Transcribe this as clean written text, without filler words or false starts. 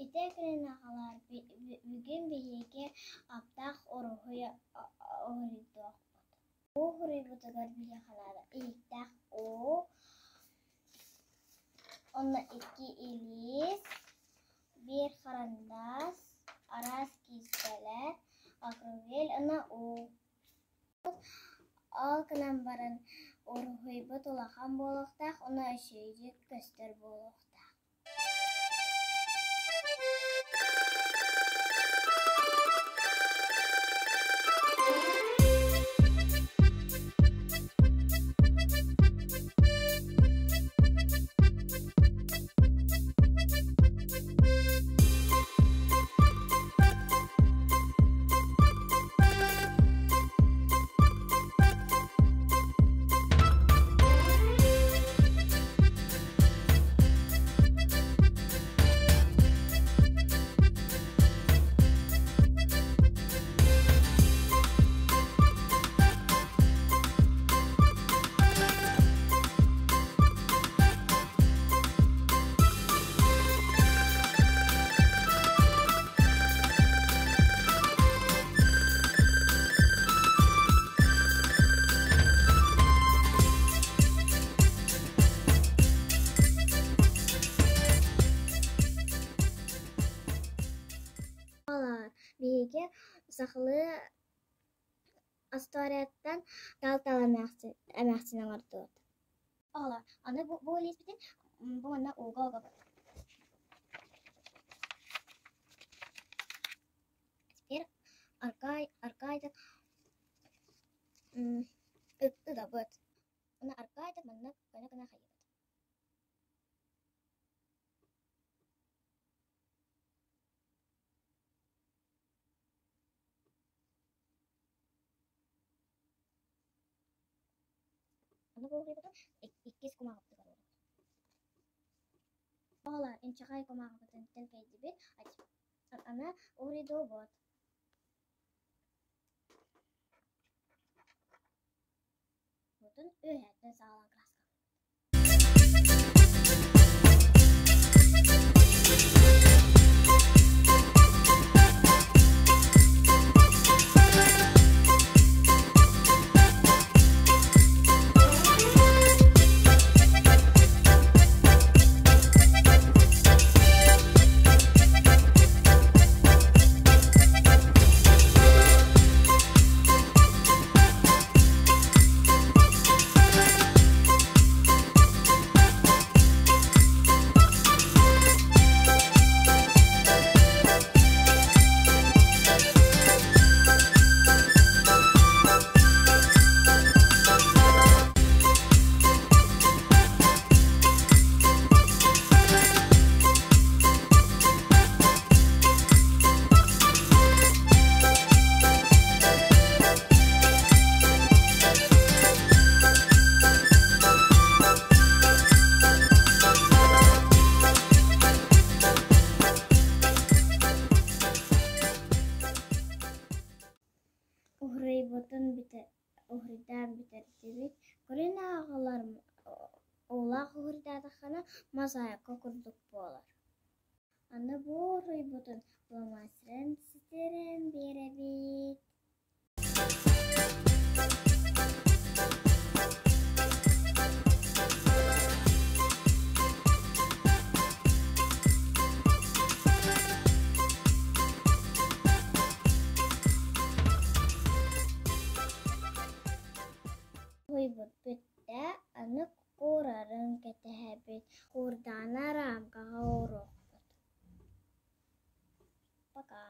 Ити күнүн аҕалар бүгүн биһиги аптаах уруһуй уруһуйдуохпут. Уу уруһуйбутугар биһиэхэ наада иһиттээх уу, онно икки илиис, биир харандаас, араас киистэлэр, акрогель уонна уу. Ол гынан баран уруһуйбут улахан буолуохтаах уонна үчүгэйдик көстөр буолуохтаах. Биһиги сахалыы остуоруйаттан таал-таал эмээхсин оҥордубут. Оҕолор, аны бу илииспитин бу манна ууга угабыт. Теперь аркай аркайдык ыгабыт. Уонна аркайдык маннык көнө-көнө хайыыбыт. Аны буолуйбутун иккис кумааҕыбытыгар уурабыт. Оҕолор, инчэҕэй кумааҕыбытын тэлгэйдибит, аны уруйдуубут. Бутун үөһэттэн саҕалаан краскалыыбыт. Уһуруйбутун уһуруйдаан бүтэрдибит. Көрүн ааҕалар уулаах уһуруйдаатаххына мозаика курдук буолар. Аны бу уруйбутун фломастерын ситэрэн биэрэбит. Уһуйбут бүттэ, аны куурарын кэтэһэбит, куурдаана рамкаҕа ууруохпут. Пока.